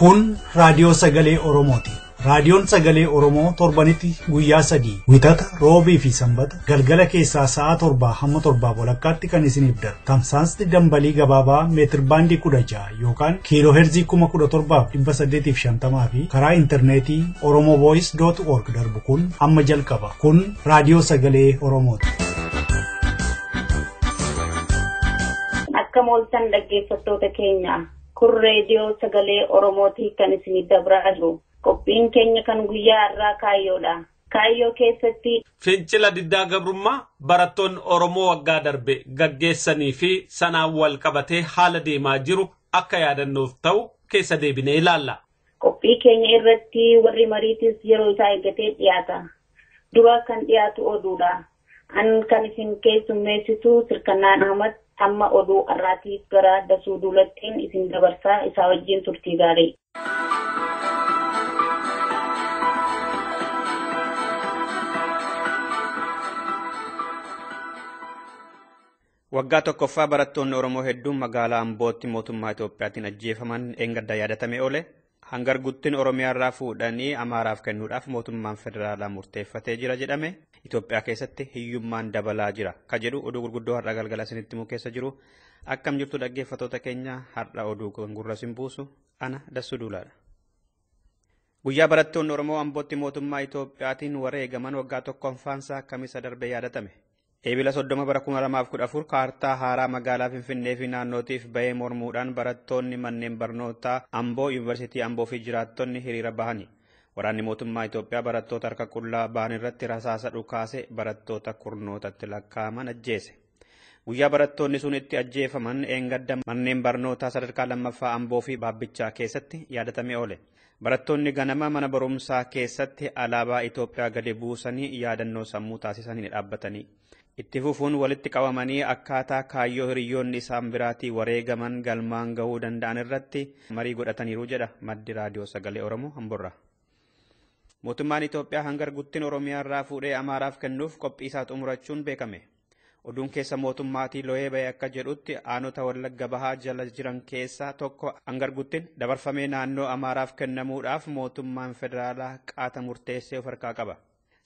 Kun raadiyoo sagalee Oromooti. Raadiyoon sagalee Oromoo torbanitti guyyaa 3 Wixata, Roobii fi Sanbata galgala keessaa sa'a 7 hamma 7:30 kan isiniif darbu. Tamsaasni dambalii gabaabaa meetir baandii 16 yookaan kiiloo heerzii 17,850 fi karaa intarneetii oromovoice.org darbu kun amma jalqaba. Kun raadiyoo sagalee Oromooti. Akka mooltan dhaggeeffattoota keenya kun reediyoo sagalee Oromootii kan isinii dabraa jiru. Qophiin keenya kan guyyaa har'aa kaayyoodha. Kaayyoo keessatti fincila diddaa gabrummaa barattoonni Oromoo waggaa darbe gaggeessanii fi sanaan wal qabatee haala deemaa jiru akka yaadannoof ta'u keessa deebinee ilaalla. Qophii keenya irratti warri mariitis yeroo isaa eeggatee dhiyaata. Dura kan dhiyaatu oduudha. An kan isin keessummeessitu Sirkannaan Ahmad amma oduu har'aatiif gara Dasuu Duulattiin isin dabarsaa isaa wajjin turtii gaarii. Waggaa tokkoffaa barattoonni Oromoo hedduun magaalaa Ambootti mootummaa Itoophiyaatiin ajjeefaman eengaddaa yaadatame oole. Hangar guttin Oromiyaarraa fuudhanii Amaaraaf kennuudhaaf mootummaan federaalaa murteeffatee jira jedhame. Itoophiyaa keessatti hiyyummaan dabalaa jira. Ka jedhu oduu gurguddoo har'a galgala isinitti himuu keessa jiru. Akkam jirtu dhaggeeffattoota keenya har'a oduu kan gurra isin buusu ana Dassuu Duulaadha. Guyyaa barattoonni Oromoo Ambootti mootummaa Itoophiyaatiin wareegaman waggaa tokkoffaansaa kamisa darbe yaadatame. Eebila 30 bara 2014 kaartaa haaraa magaalaa Finfinnee fi naannootiif bahee mormuudhaan barattoonni manneen barnootaa Amboo, Yuunivarsiitii Amboo fi jiraattonni hiriira bahani. Waraanni mootummaa Itoophiyaa barattoota harka qullaa bahan irratti rasaasa dhukaase barattoota kurnootatti lakkaa'aman ajjeese. Guyyaa barattoonni sun itti ajjeefaman eengadda manneen barnootaa sadarkaa lammaffaa Amboo fi Baabbichaa keessatti yaadatamee oole. Barattoonni ganama mana barumsaa keessatti alaabaa Itoophiyaa gadi buusanii yaadannoo sammuu taasisanii dhaabbatanii. Itti fufuun walitti qabamanii akkaataa kaayyoo hiriyoonni isaan biraatii wareegaman galmaan gahuu danda'an irratti marii godhataniiru jedha maddi raadiyoo sagalee Oromoo Amborraa. Mootummaan Itoophiyaa hangar guttin Oromiyaarraa fuudhee Amaaraaf kennuuf qophii isaa xumurachuun beekame. Oduun keessa mootummaatii lo'ee ba'e akka jedhutti aanota Wallagga Bahaa jala jiran keessaa tokko hangar guttin dabarfamee naannoo Amaaraaf kennamuudhaaf mootummaan federaalaa qaata murteessee of harkaa qaba.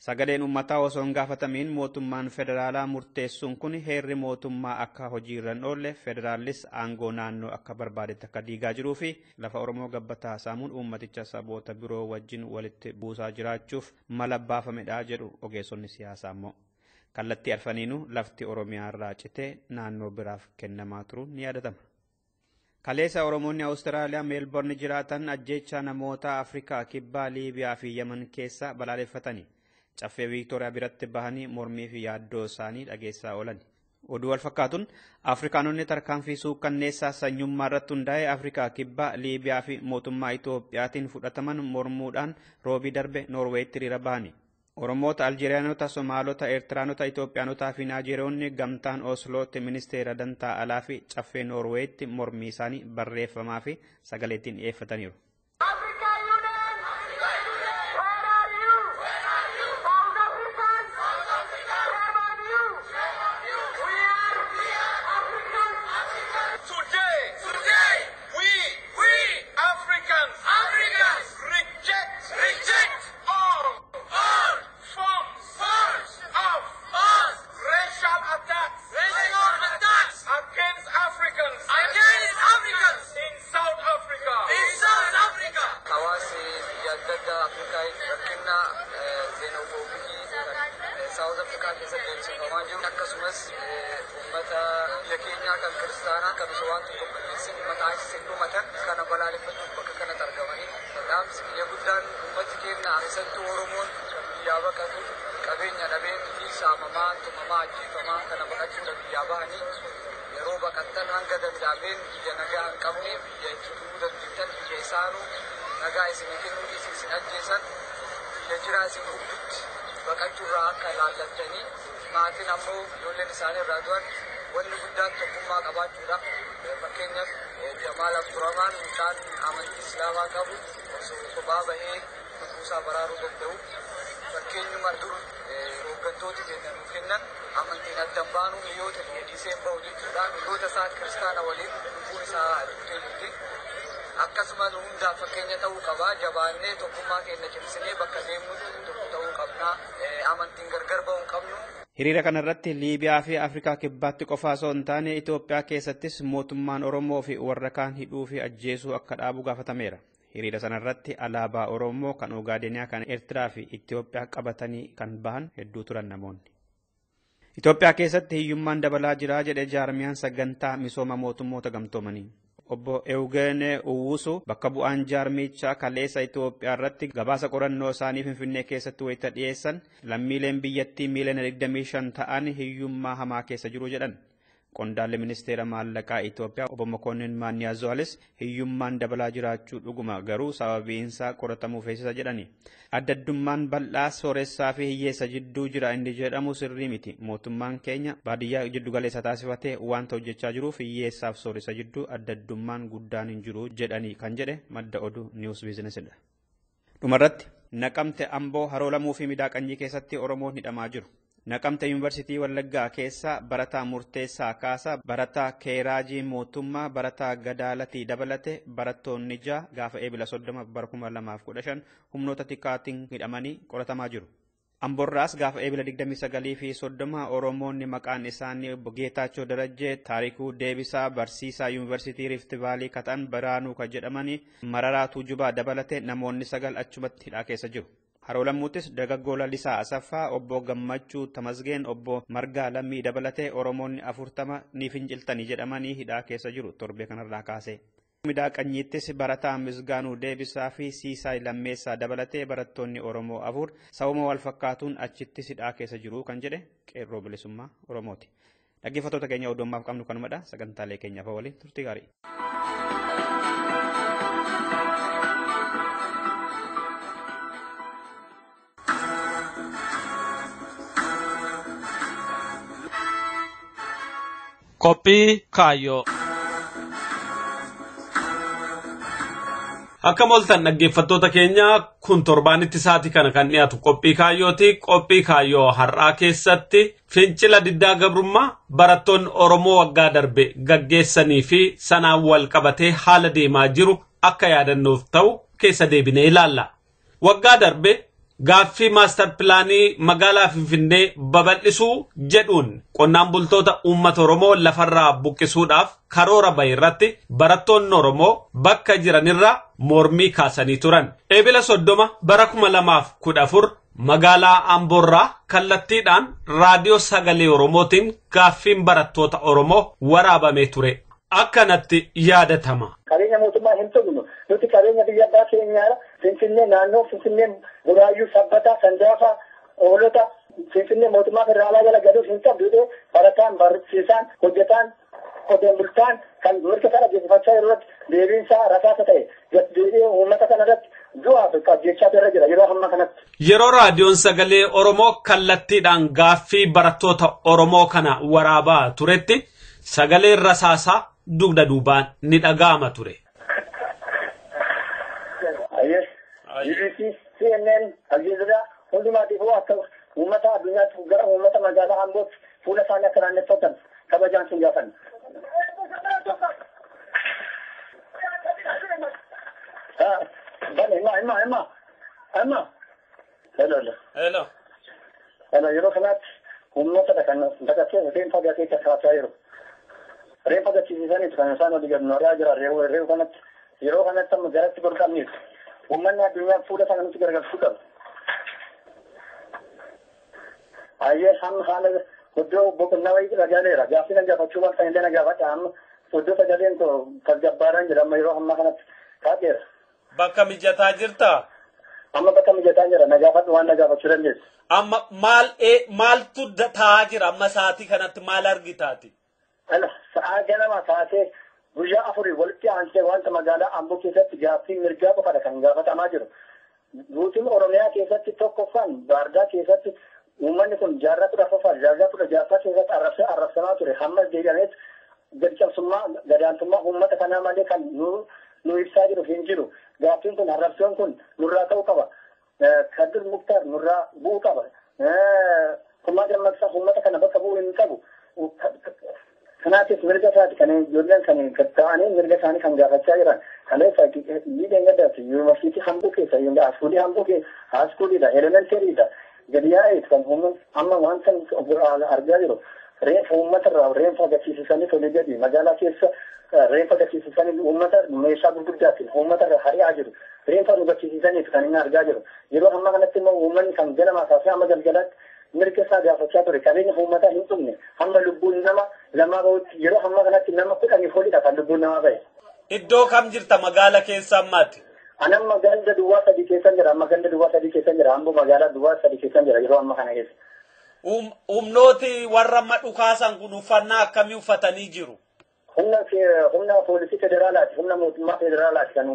Sagaleen uummataa osoo hin gaafatamiin mootummaan federaalaa murteessuun kun heerri mootummaa akka hojiirra hin oolle federaallis aangoo naannoo akka barbaadetti akka diigaa jiruu fi lafa Oromoo gabbataa saamuun uummaticha saboota biroo wajjin walitti buusaa jiraachuuf mala baafamedha jedhu ogeessonni siyaasaa immoo. Kallattii arfaniinuu lafti Oromiyaa irraa citee naannoo biraaf kennamaa turuun ni yaadatama. Kaleessa Oromoonni Awustiraaliyaa Meelborni jiraatan ajjeechaa namoota Afrikaa Kibbaa, Liibiyaa fi Yemen keessa balaaleffatani. Caffee Viiktooriyaa biratti bahanii mormii fi yaaddoo isaanii dhageessaa oolan. Oduu wal fakkaatuun Afrikaanonni tarkaanfii suukkanneessaa sanyummaa irratti hundaa'e Afrikaa Kibbaa, Liibiyaa fi mootummaa Itoophiyaatiin fudhataman mormuudhaan roobii darbe Noorweetti hiriira bahani. Oromoota, Aljeeriyaanota, Somaalota, Eertiraanota, Itoophiyaanotaa fi Naajeeriyoonni gamtaan Oslootti ministeera dantaa alaa fi caffee Noorweetti mormii isaanii barreeffamaa fi sagaleettiin dhiyeeffataniiru. Akkasumas hundaaf fakkeenya ta'uu qaba. Jabaannee tokkummaa keenya cimsinee bakka deemnutti tokko ta'uu qabna. Amantiin gargar ba'uu hin qabnu. Hiriira kanarratti Liibiyaa fi Afrikaa Kibbaatti qofaa osoo hin taane Itoophiyaa keessattis mootummaan Oromoo fi warra kaan hidhuu fi ajjeesuu akka dhaabu gaafatameera. Hiriira sanarratti alaabaa Oromoo kan Ogaadeniyaa, kan Eertiraa fi Itoophiyaa qabatanii kan bahan hedduu turan namoonni. Itoophiyaa keessatti hiyyummaan dabalaa jira jedhe jaarmiyaan sagantaa misooma mootummoota gamtoomanii. Obbo Eugene Uwusu bakka bu'aan jaarmichaa kaleessa Itoophiyaa irratti gabaasa qorannoo isaanii Finfinnee keessatti wayita dhiyeessan lammiileen biyyattii miiliyoona 25 ta'an hiyyummaa hamaa keessa jiru jedhan. Qondaalli ministeera maallaqaa Itoophiyaa obbo Mokonnin Maanniyaazoalis hiyyummaan dabalaa jiraachuu dhuguma garuu sababiinsaa qoratamuu feesisa jedhani. Addaddummaan bal'aa sooressaa fi hiyyeessa jidduu jira inni jedhamu sirrii miti. Mootummaan keenya baadiyyaa jiddu galeessa taasifatee wanta hojjechaa jiruuf hiyyeessaaf sooressa jidduu addaddummaan guddaan hin jiru jedhani kan jedhe madda oduu News Businessidha. Dhumarratti Naqamte, Amboo, Haroolamuu fi Midaaqanyii keessatti Oromoon hidhamaa jiru. Naqamte Yuunivarsiitii Wallaggaa keessa barataa Murteessaa Kaasaa, barataa Keeraajii Mootummaa, barataa Gadaalatii dabalate barattoonni 6 gaafa Eebila 30 bara 2015 humnoota tikaatiin hidhamanii qoratamaa jiru. Amboorraas gaafa Eebila 29 fi 30 Oromoonni maqaan isaanii obbo Geetaachoo Darajjee, Taarikuu Deebisaa, Barsiisaa Yuunivarsiitii Rift Vaalii Kaxan Biraanuu kan jedhamanii Mararaa Tuujubaa dabalate namoonni 9 achumatti hidhaa keessa jiru. Haroolammuuttis dargaggoo Lalisaa Asaffaa, obbo Gammachuu Tamasgeen, obbo Margaa Lammii dabalatee Oromoonni 40 ni finciltanii jedhamanii hidhaa keessa jiru torbee kanarraa kaasee. Midaaqanyiittis barataa Misgaanuu Deebisaa fi Siisaay Lammeessaa dabalatee barattoonni Oromoo 4 sababa wal fakkaatuun achittis hidhaa keessa jiru kan jedhe qeerroo bilisummaa Oromooti. Dhaggeeffattoota keenya oduu ammaaf qabnu kanumadha. Sagantaalee keenyaaf waliin turtii gaarii. Qophii kaayyoo. Akka mooltan dhaggeeffattoota keenya kun torbaanitti sa'aatii kana kan dhiyaatu qophii kaayyooti. Qophii kaayyoo har'aa keessatti fincila diddaa gabrummaa barattoonni Oromoo waggaa darbe gaggeessanii fi sanaan wal qabatee haala deemaa jiru akka yaadannoof ta'u keessa deebinee ilaalla. Waggaa darbe gaaffii maastar pilaanii magaalaa Finfinnee babal'isuu jedhuun qonnaan bultoota uummata Oromoo lafarraa buqqisuudhaaf karoora bahe irratti barattoonni Oromoo bakka jiranirraa mormii kaasanii turan. Eebila 30 bara 2014 magaalaa Amboorraa kallattiidhaan raadiyoo sagalee Oromootiin gaaffiin barattoota Oromoo waraabamee ture. Akkanatti yaadatama. Qabeenya mootummaa hin tuqnu. Nuti qabeenya biyya abbaa keenyaadha. Finfinnee naannoo Finfinnee Buraayyuu, Sabbataa, Sandaafaa, Hoolota Finfinnee mootummaa federaalaa jala galuuf hin qabdu jedhee barataan, barsiisaan, hojjetaan, qoteen bultaan kan mirga kana geessifachaa jiru irratti deebiin isaa rasaasa ta'e deebi'ee uummata kana irratti du'aaf qabjeechaa irra jira yeroo ammaa kanatti. Yeroo raadiyoon sagalee Oromoo kallattiidhaan gaaffii barattoota Oromoo kana waraabaa turetti sagaleen rasaasaa dugda duubaan ni dhaga'ama ture. BBC, CNN, Aljazeera hundumaatiifuu akka uummata addunyaatti gara uummata magaalaa Ambootti fuula isaanii akka naanneffatan kabajaan sun gaafanna. Bane, hima, hima, hima, hima. Hello, hello. Hello. Hello, yeroo kanaatti uummata kan baqatee reenfa gatee kakaasaa jiru. Reenfa gachiisisaniitu kan isaan olii gad nooraa jira reewu kanatti. Yeroo kanatti amma garatti gorqabniitu. Uummanni addunyaa fuula sana nutti garagalchuu qaba. Ayyee hamma haala iddoo boqonnaa wayii dhagaaleera. Gaaffii na gaafachuu waan ta'e illee na gaafadha. Amma iddoo sagaleen koo tasgabbaadhaan jira amma yeroo ammaa kanatti taateera. Bakka mijataa jirtaa? Amma bakka mijataa jira. Na gaafadhu waan na gaafachuu dandeessu. Amma maal maaltu ta'aa jira? Amma sa'aatii kanatti maal argitaati? Ala sa'aa ganama kaasee guyyaa afurii walitti aansee wanta magaalaa Amboo keessatti gaaffii mirgaa qofadha kan gaafatamaa jiru. Guutuun Oromiyaa keessatti tokkoffaan Baardaa keessatti uummanni kun jaarraa 14ffaa jaarraa 16ffaa keessatti arrabsamaa ture. Hammas deebi'ameet gadi cabsummaa gadaantummaa uummata kanaa malee kan nu ibsaa jiru hin jiru. Gaaffiin kun arrabsoon kun nurraa ta'uu qaba. Kadir Muktaar nurraa bu'uu qaba. Kumaa Dammaqsaa uummata kana bakka bu'uu hin qabu. Kanaafis mirga isaati kan ijoolleen kan ta'anii mirga isaanii kan gaafachaa jiran. Kaleessa biyya gadaati yuunivarsiitii Amboo keessa askuulii Amboo keessa askuuliidha elementariidha gadi yaa'eet kan amma waan san argaa jiru reenfa uummatarraa reenfa agarsiisisanii tole gadi magaalaa keessa reenfa agarsiisisanii uummata meeshaa gurguddaatiin uummatarra hari'aa jiru reenfa nu agarsiisisaniif kan inni argaa jiru yeroo ammaa kanatti immoo uummanni kan ganamaa kaasee hamma galgalaatti mirga isaa gaafachaa ture qabeenya uummataa hin dhumne hamma lubbuun nama lamaa bahutti yeroo ammaa kanatti nama 10 olidha kan lubbuun namaa bahe. Iddoo kam jirta magaala keessa ammaati? Ani amma ganda duwwaa 3 keessa jira. Amma ganda duwwaa 3 keessa jira. Amboo magaalaa duwwaa 3 keessa jira yeroo amma kana keessa. Humnooti warra amma dhukaasan kun uffannaa akkamii uffatanii jiru? Humna poolisii federaalaati. Humna mootummaa federaalaati kan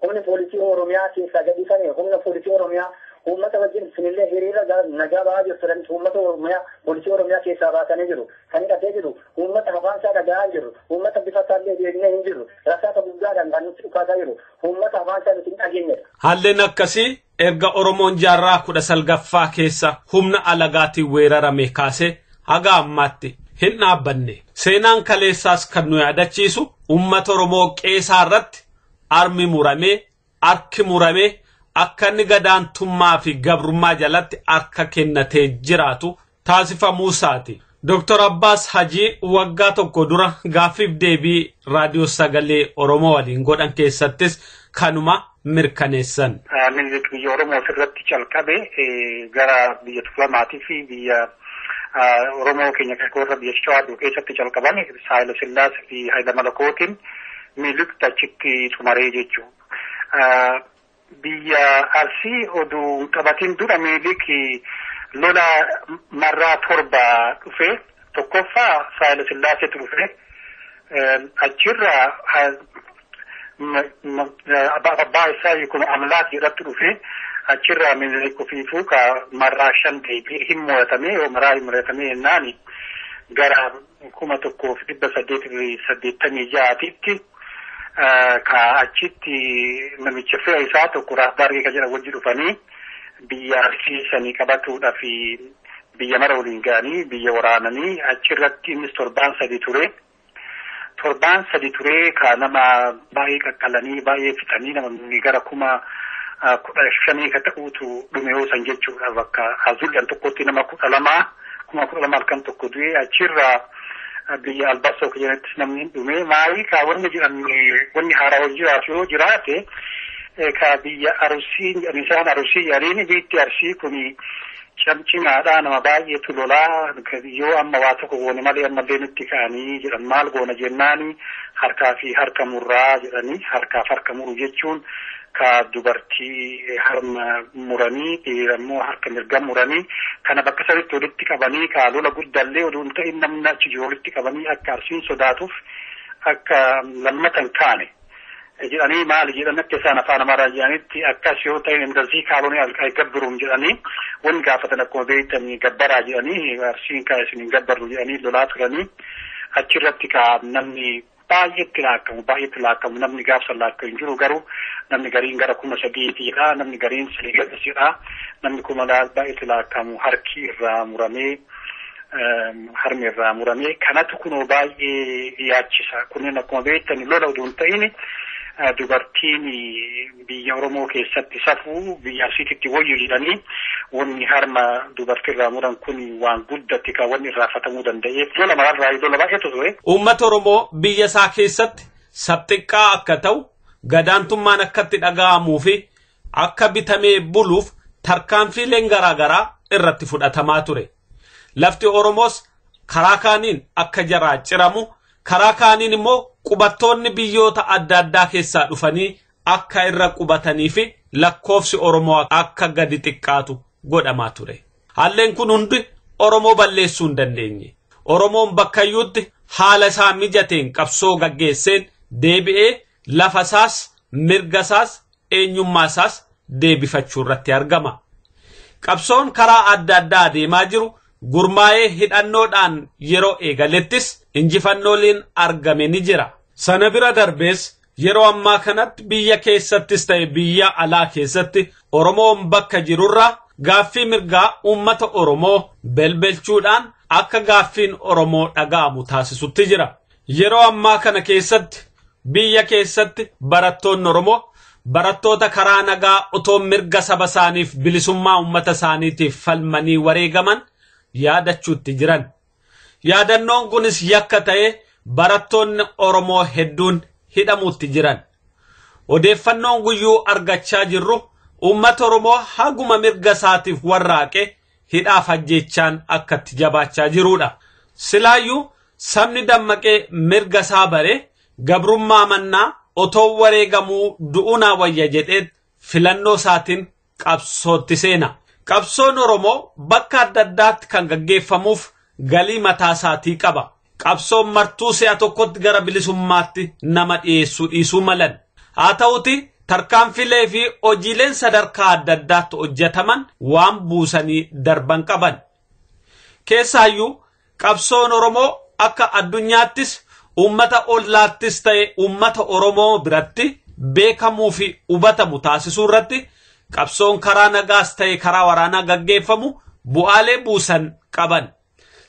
humni poolisii Oromiyaa keessaa gadhiifame humna poolisii Oromiyaa uummata wajjin sinillee hiriira nagaa ba'aa jirtu uummata Oromiyaa poolisii Oromiyaa keessaa baasanii jiru. Kan hidhatee jiru uummata afaan isaa dhaga'aa jiru. Uummata bifa isaallee beeknee hin jiru. Rasaasa guddaadhaan kan nutti dhukaasaa jiru. Uummata afaan isaa nuti hin dhageenyedha. Haalleen akkasii erga Oromoon jaarraa 19ffaa keessa humna alagaatiin weerarame kaasee haga ammaatti hin dhaabbanne. Seenaan kaleessaas kan nu yaadachiisu uummata Oromoo qeesaa irratti armi muramee harki muramee akka inni gadaantummaa fi gabrummaa jalatti harka kennatee jiraatu taasifamuu isaati. Dr. Abbaas Hajii waggaa tokko dura gaaffiif deebii raadiyoo sagalee Oromoo waliin godhan keessattis kanuma mirkaneessan. Minilik biyya Oromoo ofirratti calqabe gara biyya Tuulamaatii fi biyya Oromoo keenya warra biyya Shawaa keessatti calqaban Haayila Sillaasee fi Haayila Malakootiin Minilik achitti xumaree jechuudha. Biyya Arsii oduu qabatiin dura Minilik lola marraa 7 dhufe tokkoffaa Haayila Sillaaseetu dhufe achirraa abbaa isaa kun Amlaak jedhatti dhufe achirraa Minilik ofiifuu ka marraa 5 deebi'ee hin mo'atame yoo maraa hin mo'atame jennaani gara 1886tti ka achitti namicha fira isaa tokko Raas Daargee kan jedhamu wajji dhufanii biyya Arsii sanii qabatuudhaaf biyya mara waliin ga'anii biyya waraananii achirratti innis torbaan 3 ture. Torbaan 3 ture ka nama baay'ee qaqqalanii baay'ee fixanii namni gara 15,000 ka ta'uutu dhume yoo san jechuudha bakka Azullan tokkotti nama 12 12,000 halkan tokko du'e achirraa biyya Albasoo jedhanittis namni hin dhume maali ka wanni jedhan wanni haaraa hojii jiraatu yoo jiraate ka biyya Arsii isaan Arsii jedhaniin biyyi Arsii kuni camcimaadha nama baay'eetu lolaa yoo amma waa tokko goone malee ammallee nutti ka'anii jedhan maal goona jennaani harkaa fi harka murraa jedhanii harkaaf harka muru jechuun ka dubartii harma muranii dhiira immoo harka mirga muranii kana bakka sadiitti walitti qabanii ka lola guddaallee oduu hin ta'in namni achi jiru walitti qabanii akka Arsiin sodaatuuf akka lammatan kaane jedhanii maali jedhan akka isaan afaan Amaaraa jedhanitti akkas yoo ta'in indazii kaaloonii alqaygabbiruun jedhanii wanni gaafatan akkuma beektanii gabbaraa jedhanii Arsiin kaa isin hin gabbarru jedhanii lolaa turanii achirratti ka namni baay'eetti laakkamu namni gaafsan laakkamu hin jiru garuu namni gariin gara 3,000 namni gariin 3,000 namni 2,000 baay'eetti laakkamu harki irraa muramee harmi irraa muramee kanatu kunoo baay'ee yaachisa kunneen akkuma beektan lola oduu hin ta'in dubartiin biyya Oromoo keessatti safuu biyya Arsiititti wayyu jedhanii wanni harma dubartiirraa muran kun waan guddatti kan wanni irraafatamuu danda'eef lola mararraa lola baay'eetu ture. Uummata Oromoo biyya isaa keessatti sabxiqqaa akka ta'u gadaantummaan akka itti dhaga'amuu fi akka bitamee buluuf tarkaanfiileen garaagaraa irratti fudhatamaa ture. Lafti Oromoos karaa kaaniin akka jaraa ciramu karaa kaaniin immoo qubattoonni biyyoota adda addaa keessaa dhufanii akka irra qubatanii fi lakkoofsi Oromoo akka gadi xiqqaatu godhamaa ture. Haalleen kun hundi Oromoo balleessuu hin dandeenye. Oromoon bakkayyuutti haala isaa mijateen qabsoo gaggeesseen deebi'ee lafa isaas mirga isaas eenyummaa isaas deebifachuu irratti argama. Qabsoon karaa adda addaa adeemaa jiru gurmaa'ee hidhannoodhaan yeroo eegalettis injifannooleen argame ni jira. Sana bira darbees yeroo ammaa kanatti biyya keessattis ta'e biyya alaa keessatti Oromoon bakka jirurraa gaaffii mirgaa uummata Oromoo belbelchuudhaan akka gaaffiin Oromoo dhaga'amu taasisutti jira. Yeroo ammaa kana keessatti Biyya keessatti barattoonni Oromoo barattoota karaa nagaa otoo mirga saba isaaniif bilisummaa uummata isaaniitiif falmanii wareegaman yaadachuutti jiran. Yaadannoon kunis yakka ta'ee barattoonni Oromoo hedduun hidhamuutti jiran. Odeeffannoon guyyuu argachaa jirru uummata Oromoo haguma mirga isaatiif warraaqe hidhaaf ajjeechaan akka itti jabaachaa jirudha. Silaayyuu sabni dammaqee mirga isaa bare gabrummaa mannaa otoo wareegamuu du'uunaa wayya jedhee filannoo isaatiin qabsootti seena. Qabsoon Oromoo bakka adda addaatti kan gaggeeffamuuf galii mataa isaatii qaba. Qabsoon martuu si'a tokkotti gara bilisummaatti nama dhiyeessuu dhiisuu malan. Haa ta'uti tarkaanfilee fi hojiileen sadarkaa adda addaatti hojjetaman waan buusanii darban qaban. Keessaayyuu qabsoon Oromoo akka addunyaattis uummata ollaattis ta'e uummata Oromoo biratti beekamuu fi hubatamu taasisuu irratti qabsoon karaa nagaas ta'e karaa waraanaa gaggeeffamu bu'aalee buusan qaban.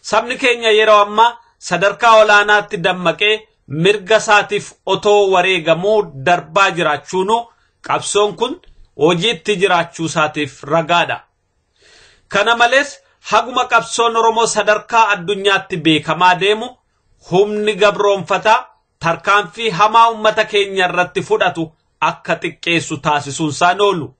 Sabni keenya yeroo ammaa sadarkaa olaanaatti dammaqee mirga isaatiif otoo wareegamuu darbaa jiraachuunu qabsoon kun hojiitti jiraachuu isaatiif ragaadha. Kana malees haguma qabsoon Oromoo sadarkaa addunyaatti beekamaa deemu humni gabroonfataa tarkaanfii hamaa uummata keenya irratti fudhatu akka xiqqeessu taasisuun isaan oolu.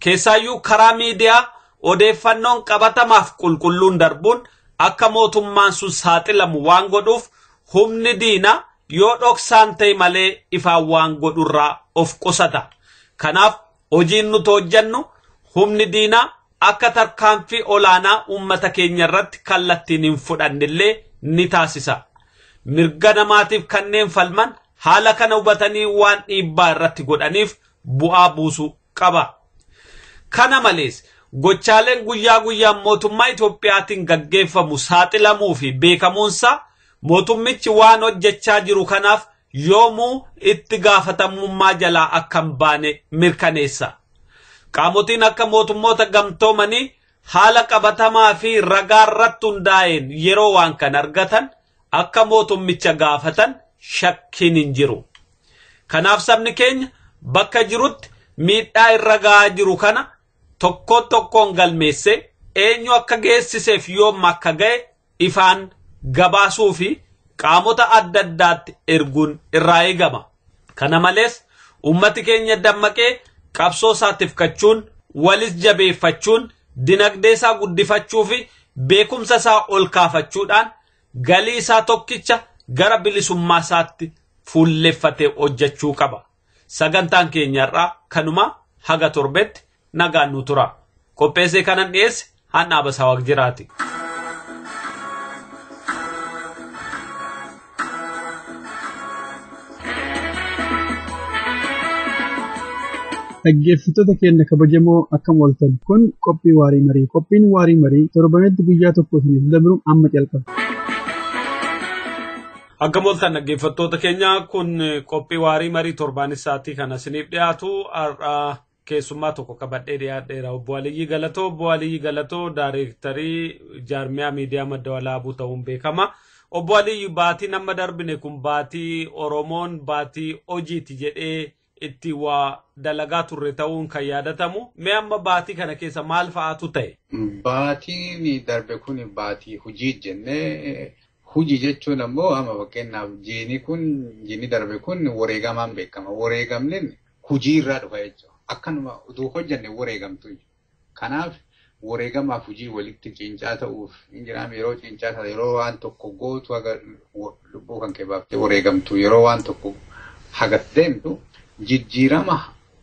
Keessaayyuu karaa miidiyaa odeeffannoon qabatamaaf qulqulluun darbuun akka mootummaan sun saaxilamu waan godhuuf humni diinaa yoo dhoksaan ta'e malee ifaan waan godhurraa of qusata. Kanaaf hojiin nuti hojjennu humni diinaa akka tarkaanfii olaanaa uummata keenya irratti kallattiin hin fudhannellee ni taasisa. Mirga namaatiif kanneen falman haala kana hubatanii waan dhiibbaa irratti godhaniif bu'aa buusuu qaba. Kana malees gochaaleen guyyaa guyyaan mootummaa Itoophiyaatiin gaggeeffamu saaxilamuu fi beekamuunsaa mootummichi waan hojjechaa jiru kanaaf yoomuu itti gaafatamummaa jalaa akka hin baane mirkaneessa. Qaamotiin akka mootummoota gamtoomanii haala qabatamaa fi ragaa irratti hundaa'een yeroo waan kan argatan akka mootummicha gaafatan shakkiin hin jiru. Kanaaf sabni keenya bakka jirutti miidhaa irra gahaa jiru kana tokkoon tokkoon galmeessee eenyu akka geessiseef yoom akka ga'e ifaan gabaasuu fi qaamota adda addaatti erguun irraa eegama. Kana malees uummati keenya dammaqee qabsoo isaatiif kachuun walis jabeeffachuun dinagdee isaa guddifachuu fi beekumsa isaa ol kaafachuudhaan galii isaa tokkicha gara bilisummaa isaatti fuulleffatee hojjechuu qaba. Sagantaan keenya irraa kanuma haga torbetti nagaan nu tura. Qopheessee kanan dhiyeesse Haannaa Abasaa Waaqjiraati. Dhaggeeffattoota keenya kabajamoo akkam ooltan kun qophii waarii marii. Qophiin waarii marii torbanitti guyyaa tokko isiniif dabru amma calqaba. Akkam ooltan dhaggeeffattoota keenya kun qophii waarii marii torbaanis sa'aatii kana isiniif dhiyaatu har'a keessummaa tokko qabadhee dhiyaadheera. Obbo Aliyyii Galatoo. Obbo Aliyyii Galatoo daayirektarii jaarmiyaa miidiyaa madda walaabuu ta'uun beekama. Obbo Aliyyii baatiin amma darbine kun baatii Oromoon baatii hojiiti jedhee itti waa dalagaa turre ta'uun kan yaadatamu. Mee amma baatii kana keessa maal fa'aatu ta'e? Baatiin darbe kun baatii hojii jennee hojii jechuun ammoo amma fakkeenyaaf jiini kun jiini darbe kun wareegamaan beekama. Wareegamni hojii irraa dhufa jechuudha. Akkanuma utuu hojjanne wareegamtu. Kanaaf wareegamaaf hojii walitti cincaa ta'uuf hin jiraam yeroo cincaa ta'e yeroo waan tokko gootu haga lubbuu kan kee baaftee wareegamtu yeroo waan tokko haga deemtu jijjiirama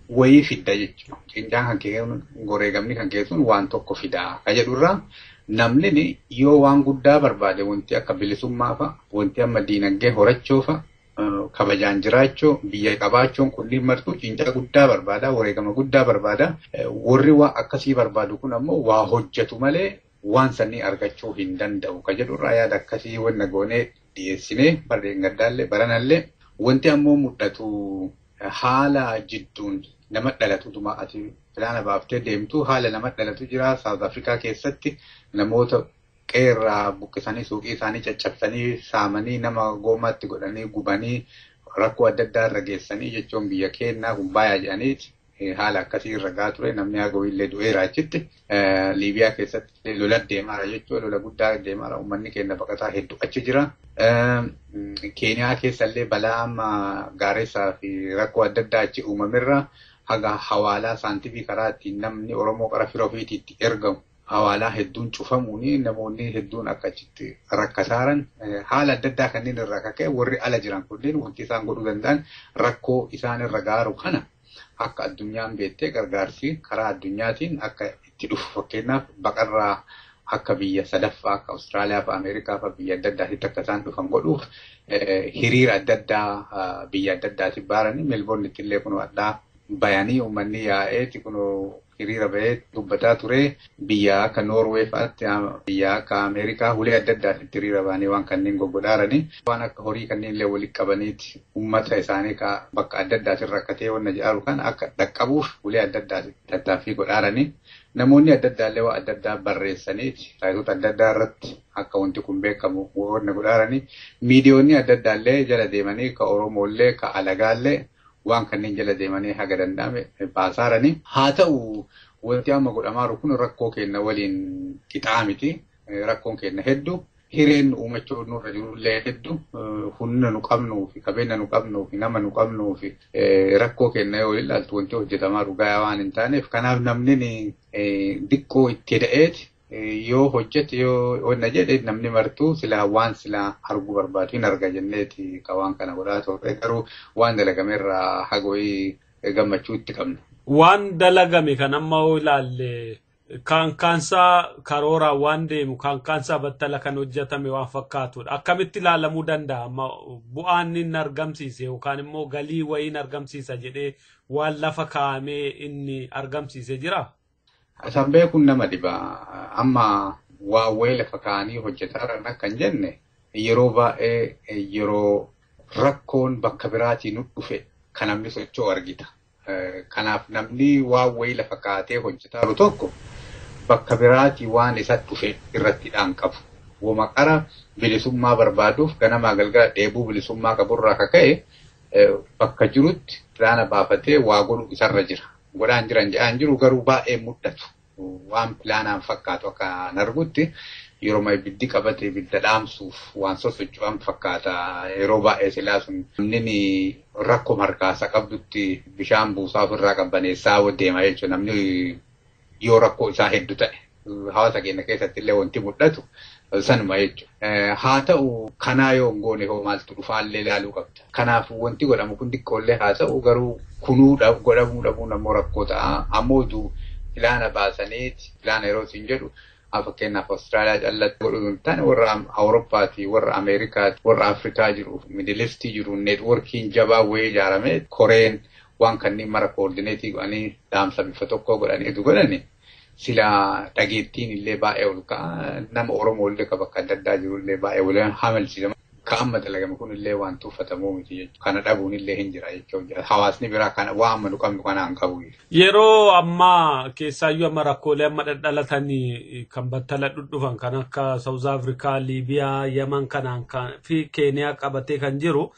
wayii fidda jechuudha. Cincaan kan kee wareegamni kan kee sun waan tokko fidaa. Ka jedhurraa namni yoo waan guddaa barbaade wanti akka bilisummaa fa'a wanti amma diinagdee horachuu fa'a kabajaan jiraachuu biyya qabaachuun kunniin martuu cincaa guddaa barbaada wareegama guddaa barbaada. Warri waa akkasii barbaadu kun ammoo waa hojjetu malee waan sanii argachuu hin danda'u. Ka jedhurraa yaada akkasii wanna goonee dhiyeessinee barreen gaddaallee baranallee wanti ammoo mul'atu haala jidduun nama dhalatutuma ati filaana baaftee deemtu haala nama dhalatu jira. Saawuz Afrikaa keessatti namoota qeerraa buqqisanii suuqii isaanii caccabsanii saamanii nama goomaatti godhanii gubanii Rakkoo adda addaa irra geessanii jechuun biyya keenyaa kun baay'ee jedhaniiti haala akkasii irra gahaa ture namni haga illee du'eera achitti. Liibiyaa keessatti lola deemaara jechuun lola guddaa deemaara uummanni keenya baqataa hedduu achi jira. Keeniyaa keessallee balaa amma gaaressaa fi rakkoo adda addaa achi uumamerra haga hawaalaa saantibii karaa ittiin namni Oromoo qara fira ofiitti ergamu. Hawaalaa hedduun cufamuun namoonni hedduun akka achitti rakkataaran haala adda addaa kanneen irraa kaka'e warri ala jiran kunneen wanti isaan godhuu danda'an rakkoo isaan irra gaaru kana akka addunyaan beektee gargaarsi karaa addunyaatiin akka itti dhufu fakkeenyaaf baqarraa akka biyya sadaffaa akka Awustiraaliyaa fi Ameerikaa fi biyya adda addaatitti akka isaan dhufan godhuuf hiriira adda addaa biyya adda addaatti baaranii Meelboornitti illee kun addaa bayanii uummanni yaa'eeti kun hiriira bahee dubbataa ture biyya akka Noorwee fa'aatti biyya akka Ameerikaa hulee adda addaatti hiriira bahanii waan kanneen goggodhaaranii waan akka horii kanneen illee walitti qabaniiti uummata isaanii ka bakka adda addaatiin rakkatee wanna jedharu kana akka dhaqqabuuf hulee adda addaatti tattaaffii godhaaranii namoonni adda addaallee waan adda addaa barreessaniiti saayitoota adda addaa irratti akka wanti kun beekamu wanna godhaaranii miidiyoonni adda addaallee jala deemanii ka Oromollee ka Alagaallee waan kanneen jala deemanii haga danda'ame baasaaranii. Haa ta'u wanti amma godhamaaru kun rakkoo keenya waliin qixaa miti. Rakkoon keenya hedduu. Hireen uumachuu nurra jirullee hedduu. Humna nu qabnuu fi qabeenya nu qabnuu fi nama nu qabnuu fi rakkoo keenya yoo ilaaltu wanti hojjetamaa dhugaa waan hin taaneef kanaaf namni diqqoo itti da'eeti. Yoo hojjete yoo wanna jedhe namni martuu silaa waan silaa arguu barbaadu hin arga jenneeti ka waan kana godhaa turre garuu waan dalagamerraa hagoyii gammachuu itti qabna. Waan dalagame kan amma yoo ilaalle kan kaansaa karooraan waan deemu kan kaansaa battala kan hojjetame waan fakkaatudha. Akkamitti ilaalamuu danda'a amma bu'aan inni argamsiise yookaan immoo galii wayiin argamsiisa jedhee waan lafa kaa'amee inni argamsiise jiraa? Isaan beekuun nama dhiba. Amma waa wayii lafa kaa'anii hojjetaa jiran akka hin jenne yeroo baay'ee yeroo rakkoon bakka biraatii nu dhufe kan namni socho'u argita. Kanaaf namni waa wayii lafa kaa'atee hojjetaa jiru tokko bakka biraatii waan isa dhufe irratti dhaan qabu. Woma qara bilisummaa barbaaduuf ganamaa galgala dheebuu bilisummaa qaburraa kaka'e bakka jirutti pilaana baafatee waa godhu isarra jira. Godhaan jiran jedhaan jiru garuu baay'ee mul'atu. Waan pilaanaan fakkaatu akka an argutti yeroo ibiddi qabate ibidda dhaamsuuf waan sosocho'an fakkaata. Yeroo baay'ee silaa sun namni rakkoo harkaasa qabdutti bishaan buusaa ofirraa qabbaneessaa deema jechuudha. Namni yoo rakkoo isaa hedduu ta'e hawaasa keenya keessatti illee wanti mul'atu sanuma jechuudha. Haa ta'u kanaa yoo hin goone hoo maaltu dhufaallee ilaaluu qabda. Kanaaf wanti godhamu kun xiqqoollee haa ta'u garuu kunuu godhamuu dhabuun ammoo rakkoo ta'a. Ammoo pilaana baasaniiti pilaana yeroo isin jedhu fakkeenyaaf Awustiraaliyaa callatti godhuu hin taane warra Awurooppaati, warra Ameerikaati, warra Afrikaa jiru, Midilistii jiru, neetworkiin jabaa wayii ijaarame Koreen waan kanneen mara koordineetii godhanii dhaamsa bifa tokkoo godhaniitu godhani. Silaa dhageettiin illee baay'ee ol ka'a. Nama Oromoo illee ka bakka adda addaa jiru illee baay'ee waliin hamalsiisama. Ka amma dalagame kun illee waan tuuffatamuu miti jechuudha. Kana dhabuun illee hin jira jechuudha. Hawaasni biraa kana waan amma nu qabnu kana hin qabu. Yeroo ammaa keessaayyuu amma rakkoolee amma dhadhalatanii kan battala dhudhufan kan akka South Africa, Liibiyaa, Yaman kanaan fi Keeniyaa qabatee kan jiru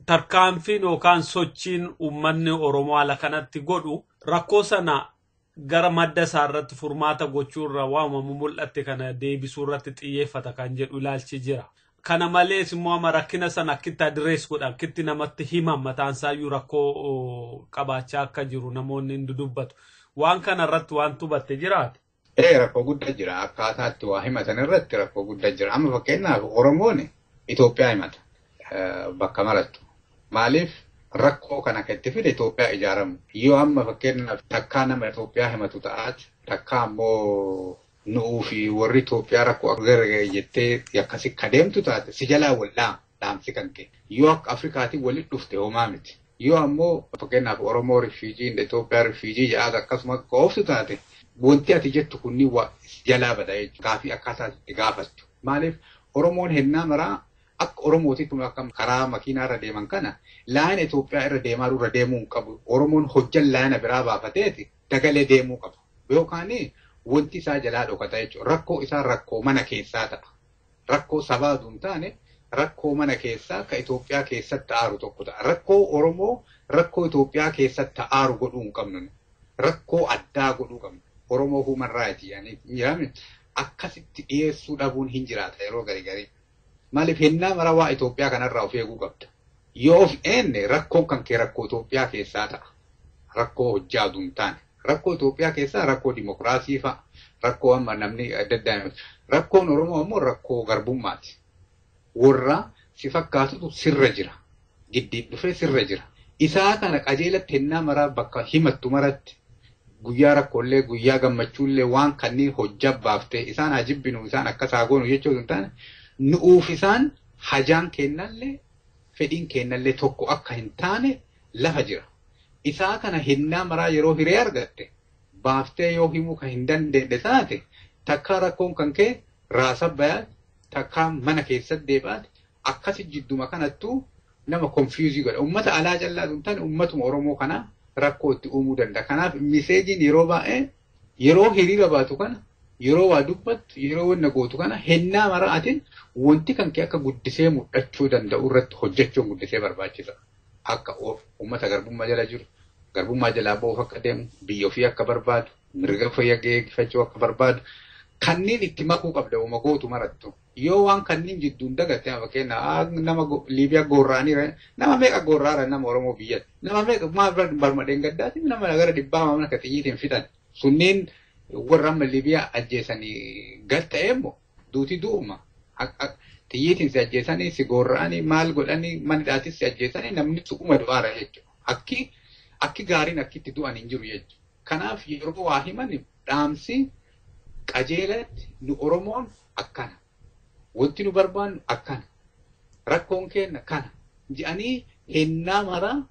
tarkaanfiin yookaan sochiin uummanni Oromoo haala kanatti godhu rakkoo sana gara madda isaa irratti furmaata gochuu irra waamamu mul'atte kana deebisuu irratti xiyyeeffata kan jedhu ilaalchi jira. Kana malees immoo amma rakkina sana akkitti adirees godha akkitti namatti himan mataan isaayyuu rakkoo qabaachaa akka jiru namoonni hin dudubbatu. Waan kana irratti waan hubatte jiraate. Ee rakkoo guddaa jira. Akkaataa itti waa himatan irratti rakkoo guddaa jira. Amma fakkeenyaaf Oromoon Itoophiyaa himata bakka marattu. Maaliif rakkoo kana kan itti fide Itoophiyaa ijaaramu. Yoo amma fakkeenyaaf takkaa nama Itoophiyaa himatu ta'aati takkaa ammoo nu'uu fi warri Itoophiyaa rakkoo gara jettee akkasi kadeemtu taate si jalaa wal dhaamsi kan ka'e. Yoo akka Afrikaatiin walitti dhufte homaa miti. Yoo ammoo fakkeenyaaf Oromoo rifiijii Itoophiyaa rifiijii jedhaatu akkasuma akka ooftu taate wanti ati jettu kunniin jalaa bada jechuudha. Gaafii akkaataa itti gaafattu. Maaliif Oromoon hennaa maraa akka Oromootitti akka karaa makiinaa irra deeman kana laayina Itoophiyaa irra deemaa irra deemuu hin qabu. Oromoon hojjan laayina biraa baafateeti dagalee deemuu qaba. Yookaan wanti isaa jalaa dhokata jechuudha. Rakkoo isaa rakkoo mana keessaa ta'a. Rakkoo sabaa osoo hin taane Rakkoo mana keessaa ka Itoophiyaa keessatti aaru tokko ta'a. Rakkoo Oromoo rakkoo Itoophiyaa keessatti aaru godhuu hin qabnu. Rakkoo addaa godhuu qabnu. Oromoo human right yaani akkasitti dhiyeessuu dhabuun hin jiraata yeroo garii garii. Maaliif hennaa mara waa Itoophiyaa kanarraa of eeguu qabda. Yoo of eenne rakkoon kan kee rakkoo Itoophiyaa keessaa ta'a. Rakkoo hojjaa osoo hin taane. Rakkoo Itoophiyaa keessaa rakkoo dimokiraasii fa'a. Rakkoo amma namni adda addaa. Rakkoon Oromoo ammoo rakkoo garbummaati. Warra si fakkaatutu sirra jira. Giddiin dhufee sirra jira. Isaa kana qajeelatti hennaa maraa bakka himattu maratti guyyaa rakkoolee guyyaa gammachuullee waan kanneen hojjaa baaftee isaan haa jibbinu isaan akkas haa goonu jechuu hin taane nu'uuf isaan hajaan kennallee fedhiin kennallee tokko akka hin taane lafa jira. Isaa kana hennaa maraa yeroo hiree argatte baaftee yoo himuu kan hin dandeenye taate takkaa rakkoon kan kee raasa bayaate takkaa mana keessatti deebaate akkasi jidduma kanattuu nama konfiyuuzii godha. Uummata alaa callaa hin taane uummatuma Oromoo kanaa rakkoo itti uumuu danda'a. Kanaaf miseejiin yeroo baay'ee yeroo hiriira baatu kana yeroo waa dubbattu yeroo wanna gootu kana hennaa maraatiin wanti kan kee akka guddisee mul'achuu danda'u irratti hojjechuun guddisee barbaachisa. Akka uummata garbummaa jala jiru garbummaa jalaa ba'uuf akka deemu biyya ofii akka barbaadu mirga fayyaa eeggifachuu akka barbaadu kanneen itti makuu qabda uuma gootu marattu. Yoo waan kanneen jidduun dagatte fakkeenyaaf nama Liibiyaa gorra'anii nama meeqa gorra'aara nama Oromoo biyyatti nama meeqa maal barmadheen gaddaati nama gara dhibbaa mana akka xiyyiitiin fixan sunneen warra amma Liibiyaa ajjeesanii gad ta'e immoo duuti du'uma xiyyiitiin si ajjeesanii si gorra'anii maal godhanii manidhaatis si ajjeesanii namni su'uma du'aara jechuudha. Akki gaariin akkitti du'an hin jiru jechuudha. Kanaaf yeroo waa himan dhaamsi qajeelatti nu Oromoon akkana. Wanti nu barbaannu akkana. Rakkoon keenya kana. Jedhanii hennaa maraa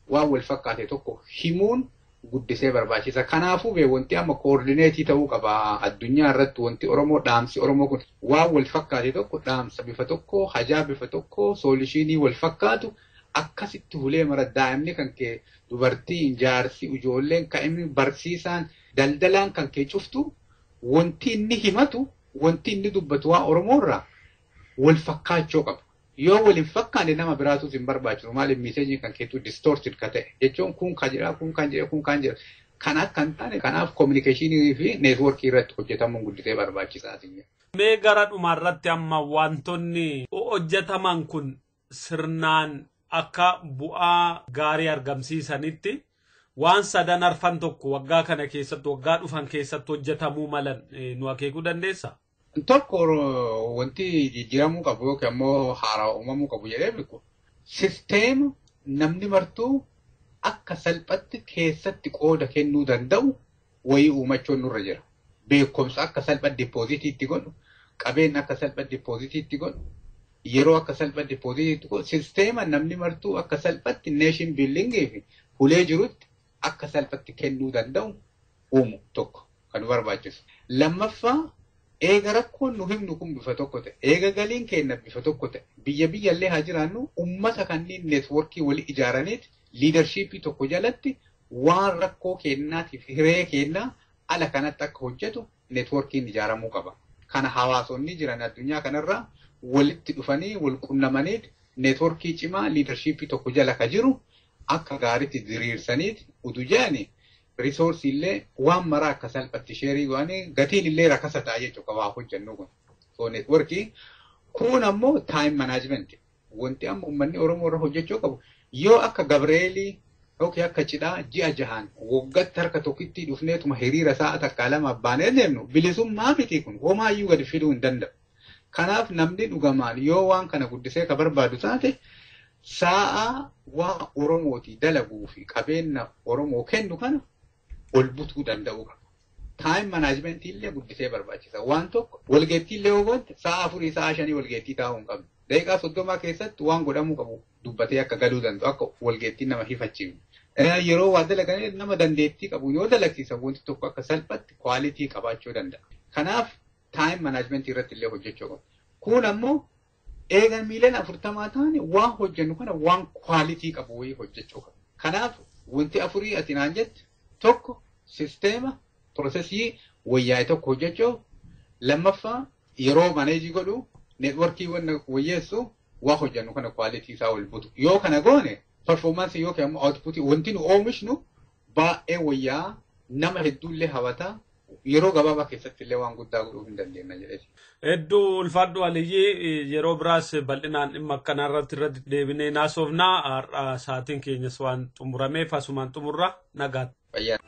waan wal fakkaate tokko himuun guddisee barbaachisa. Kanaafuu bee wanti amma koordineetii ta'uu qaba addunyaa irratti wanti Oromoo dhaamsi Oromoo kun waan wal fakkaate tokko dhaamsa bifa tokko hajaa bifa tokko soolishinii wal fakkaatu akkasitti hulee mara daa'imni kan kee dubartiin jaarsi ijoolleen kan inni barsiisaan daldalaan kan kee cuftu wanti inni himatu wanti inni dubbatu waa Oromoo irraa wal fakkaachuu qaba. Yoo wal hin fakkaanne nama biraatus hin barbaachisu. Maaliif miseejiin kan keetu distorted ka ta'e jechuun kun kan jedha kun kan jedha kun kan jedha. Kan akka hin taane kanaaf kominikeeshinii fi neetwoorkii irratti hojjetamuun guddisee barbaachisaa. Mee gara dhumaarratti amma wantoonni hojjetaman kun sirnaan akka bu'aa gaarii argamsiisanitti waan sadan arfan tokko waggaa kana keessatti waggaa dhufan keessatti hojjetamuu malan nu akeekuu dandeessaa? Tokko wanti jijjiiramuu qabu yookiin ammoo haaraa uumamuu qabu jedhee beeku. Sisteema namni martuu akka salphatti keessatti qooda kennuu danda'u wayii uumachuun nurra jira. Beekumsa akka salphatti dippoozitii godhu, qabeenya akka salphatti dippoozitii godhu, yeroo akka salphatti dippoozitii godhu, sisteema namni martuu akka salphatti neeshin biildingii fi hulee jirutti akka salphatti kennuu danda'u uumu tokko kan nu barbaachisu. Lammaffaa eega rakkoon nu himnu kun bifa tokko ta'e, eega galiin keenya bifa tokko ta'e, biyya biyyallee haa jiraannu uummata kanneen neetwoorkii walii ijaaraniit liidarshiippii tokko jalatti waan rakkoo kennaatiif hiree kennaa ala kanatti akka hojjetu neetwoorkiin ijaaramuu qaba. Kana hawaasonni jiran addunyaa kanarraa walitti dhufanii wal qunnamaniit neetwoorkii cimaa liidarshiippii tokko jala ka jiru akka gaariitti diriirsaniit utuu jedhani risoorsii illee waan maraa akka salphatti sheerii go'anii gatiin illee rakasa ta'a jechuudha waa hojjennu kun. So neetwoorkii kun ammoo taayim manaajimenti. Wanti amma uummanni Oromoo irra hojjechuu qabu yoo akka Gabreelii yookiin akka cidhaa ji'a jahaan waggaatti harka tokkitti dhufneetuma hiriira sa'a takkaa lama baanee deemnu bilisummaa miti kun homaayyuu gadi fiduu hin danda'u. Kanaaf namni dhugamaan yoo waan kana guddisee ka barbaadu taate sa'a waa Oromooti dalaguu fi qabeenya Oromoo kennu kana ol butuu danda'uu qaba. Taayim manaajimentii illee guddisee barbaachisa. Waan tokko walgeettii illee yoo goote sa'a 4 sa'a 5 walgeettii taa'uu hin qabnu. Daqiiqaa 30 keessatti waan godhamuu qabu dubbatee akka galuu danda'u akka walgeettii nama hifachiifnu. Yeroo waa dalagan nama dandeettii qabu yoo dalagsiisan wanti tokko akka salphatti kwaalitii qabaachuu danda'a. Kanaaf taayim manaajimentii irratti illee hojjechuu qabu. Kun ammoo eegan miileen 40 ta'an waan hojjennu kana waan kwaalitii qabu wayii hojjechuu qabu. Kanaaf wanti 4 ati naan jette tokko sisteema piroosesii wayyaa'e tokko hojjechuu, lammaffaa yeroo maneejii godhu, neetworkii wayyeessu, Waa hojjennu kana quality isaa ol butu. Yoo kana goone performance yookiin ammoo output wanti nu oomishnu baay'ee wayyaa nama hedduullee hawata yeroo gabaabaa keessatti illee waan guddaa godhuu hin dandeenya jedheeti. Hedduu ulfaadhu Aliyyii, yeroo biraas bal'inaan dhimma akkanaa irratti irra deebinee naasofnaa. Har'a sa'aatiin keenyas waan xumurameef asumaan xumurra, nagaatti. Fayyaa.